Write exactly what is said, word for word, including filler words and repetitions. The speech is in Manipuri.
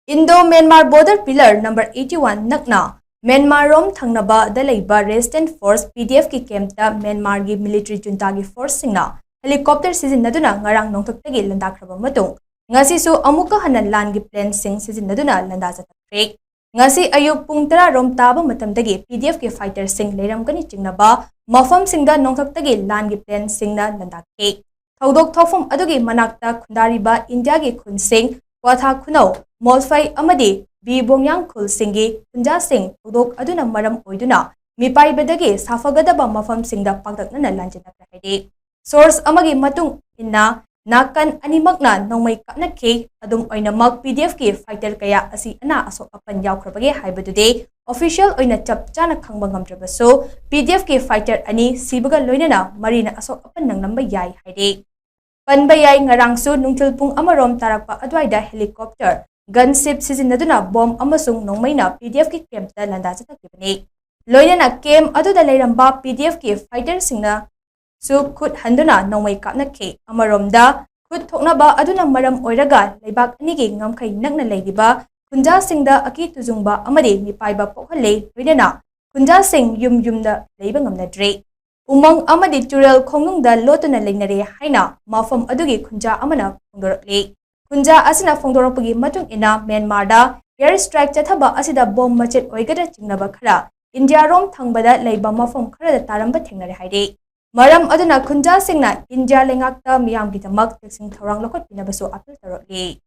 Indo Myanmar border pillar number eighty one ꯅꯛꯅ ꯃ꯭ꯌꯥꯟꯃꯥꯔ ꯔꯣꯝ ꯊꯪꯅꯕꯗ ꯂꯩꯕ resistance force P D F ꯀꯤ camp ꯇ ꯃ꯭ꯌꯥꯟꯃꯥꯔꯒꯤ military junta ꯒꯤ force ꯁꯤꯡꯅ helicopter ꯁꯤꯖꯤꯟꯅꯗꯨꯅ ꯉꯔꯥꯡ ꯅꯣꯡꯊꯛꯇꯒꯤ ꯂꯥꯟꯗꯥꯈ꯭ꯔꯕ ꯃꯇꯨꯡ, ꯉꯁꯤꯁꯨ ꯑꯃꯨꯛꯀ ꯍꯟꯅ ꯂꯥꯟꯒꯤ plan ꯁꯤꯡ ꯁꯤꯖꯤꯟꯅꯗꯨꯅ ꯂꯥꯟꯗꯥ ꯆꯠꯊꯈ꯭ꯔꯦ꯫ ꯉꯁꯤ ꯑꯌꯨꯛ ꯄꯨꯡ ꯇꯔꯥ ꯔꯣꯝ ꯇꯥꯕ ꯃꯇꯝꯗꯒꯤ P D F ꯀꯤ fighter ꯁꯤꯡ ꯂꯩꯔꯝꯒꯅꯤ ꯆꯤꯡꯅꯕ ꯃꯐꯝꯁꯤꯡꯗ ꯅꯣꯡꯊꯛꯇꯒꯤ ꯂꯥꯟꯒꯤ plane ꯁꯤꯡꯅ ꯂꯥꯟꯗꯥꯈꯤ꯫ ꯊꯧꯗꯣꯛ ꯊꯣꯛꯐꯝ ꯑꯗꯨꯒꯤ ꯃꯅꯥꯛꯇ ꯈꯨꯟꯗꯥꯔꯤꯕ ꯏꯟꯗꯤꯌꯥꯒꯤ ꯈꯨꯟꯁꯤꯡ ꯀ꯭ꯋꯥꯊꯥ ꯈꯨꯅꯧ, ꯃꯣꯜꯐꯩ ꯑꯃꯗꯤ ꯕꯤ ꯕꯣꯡꯌꯥꯡ ꯈꯨꯜꯁꯤꯡꯒꯤ ꯈꯨꯟꯖꯥꯁꯤꯡ ꯊꯧꯗꯣꯛ ꯑꯗꯨꯅ ꯃꯔꯝ ꯑꯣꯏꯗꯨꯅ ꯃꯤꯄꯥꯏꯕꯗꯒꯤ ꯁꯥꯐꯒꯗꯕ ꯃꯐꯝꯁꯤꯡꯗ ꯄꯥꯛꯇꯛꯅꯅ ꯂꯥꯟꯖꯦꯟꯅꯈ꯭ꯔꯦ ꯍꯥꯏꯔꯤ꯫ Source ꯑꯃꯒꯤ ꯃꯇꯨꯡ ꯏꯟꯅ ꯅꯥꯀꯟ ꯑꯅꯤꯃꯛꯅ ꯅꯣꯡꯃꯩ ꯀꯥꯞꯅꯈꯤ꯫ ꯑꯗꯨꯝ ꯑꯣꯏꯅꯃꯛ P D F ꯀꯤ fighter ꯀꯌꯥ ꯑꯁꯤ ꯑꯅꯥ ꯑꯁꯣꯛ ꯑꯄꯟ ꯌꯥꯎꯈ꯭ꯔꯕꯒꯦ ꯍꯥꯏꯕꯗꯨꯗꯤ official ꯑꯣꯏꯅ ꯆꯞ ꯆꯥꯅ ꯈꯪꯕ ꯉꯝꯗ꯭ꯔꯕꯁꯨ, P D F ꯀꯤ fighter ꯑꯅꯤ ꯁꯤꯕꯒ ꯂꯣꯏꯅꯅ ꯃꯔꯤꯅ ꯑꯁꯣꯛ ꯑꯄꯟ ꯅꯪꯂꯝꯕ ꯌꯥꯏ ꯍꯥꯏꯔꯤ꯫ ꯄꯟꯕ ꯌꯥꯏ, ꯉꯔꯥꯡꯁꯨ ꯅꯨꯡꯊꯤꯜ ꯄꯨꯡ ꯑꯃ ꯔꯣꯝ ꯇꯥꯔꯛꯄ ꯑꯗꯨꯋꯥꯏꯗ helicopter, gunship ꯁꯤꯖꯤꯟꯅꯗꯨꯅ bomb ꯑꯃꯁꯨꯡ ꯅꯣꯡꯃꯩꯅ P D F ꯀꯤ camp ꯇ ꯂꯥꯟꯗꯥ ꯆꯠꯊꯈꯤꯕꯅꯤ꯫ ꯂꯣꯏꯅꯅ camp ꯑꯗꯨꯗ ꯂꯩꯔꯝꯕ P D F ꯀꯤ fighter ꯁꯤꯡꯅꯁꯨ ꯈꯨꯠ ꯍꯟꯗꯨꯅ ꯅꯣꯡꯃꯩ ꯀꯥꯞꯅꯈꯤ꯫ ꯑꯃꯔꯣꯝꯗ, ꯈꯨꯠ ꯊꯣꯛꯅꯕ ꯑꯗꯨꯅ ꯃꯔꯝ ꯑꯣꯏꯔꯒ ꯂꯩꯕꯥꯛ ꯑꯅꯤꯒꯤ ꯉꯝꯈꯩ ꯅꯛꯅ ꯂꯩꯔꯤꯕ ꯈꯨꯟꯖꯥꯁꯤꯡꯗ ꯑꯀꯤ ꯇꯨꯖꯨꯡꯕ ꯑꯃꯗꯤ ꯃꯤꯄꯥꯏꯕ ꯄꯣꯛꯍꯜꯂꯦ, ꯂꯣꯏꯅꯅ ꯈꯨꯟꯖꯥꯁꯤꯡ ꯌꯨꯝ ꯌꯨꯝꯗ ꯂꯩꯕ ꯉꯝꯅꯗ꯭ꯔꯦ꯫ ꯎꯃꯪ ꯑꯃꯗꯤ ꯇꯨꯔꯦꯜ ꯈꯣꯡꯅꯨꯡꯗ ꯂꯣꯠꯇꯨꯅ ꯂꯩꯅꯔꯦ ꯍꯥꯏꯅ ꯃꯐꯝ ꯑꯗꯨꯒꯤ ꯈꯨꯟꯖꯥ ꯑꯃꯅ ꯐꯣꯡꯗꯣꯔꯛꯂꯤ꯫ ꯈꯨꯟꯖꯥ ꯑꯁꯤꯅ ꯐꯣꯡꯗꯣꯔꯛꯄꯒꯤ ꯃꯇꯨꯡ ꯏꯟꯅ, ꯃ꯭ꯌꯥꯟꯃꯥꯔꯗ air strike ꯆꯠꯊꯕ ꯑꯁꯤꯗ bomb ꯃꯆꯦꯠ ꯑꯣꯏꯒꯗ꯭ꯔꯥ ꯆꯤꯡꯅꯕ ꯈꯔ ꯏꯟꯗꯤꯌꯥꯔꯣꯝ ꯊꯪꯕꯗ ꯂꯩꯕ ꯃꯐꯝ ꯈꯔꯗ ꯇꯥꯔꯝꯕ ꯊꯦꯡꯅꯔꯦ ꯍꯥꯏꯔꯤ꯫ ꯃꯔꯝ ꯑꯗꯨꯅ ꯈꯨꯟꯖꯥꯁꯤꯡꯅ ꯏꯟꯗꯤꯌꯥ ꯂꯩꯉꯥꯛꯇ ꯃꯤꯌꯥꯝꯒꯤꯗꯃꯛ ꯆꯦꯛꯁꯤꯟ ꯊꯧꯔꯥꯡ ꯂꯧꯈꯠꯄꯤꯅꯕꯁꯨ appeal ꯇꯧꯔꯛꯂꯤ꯫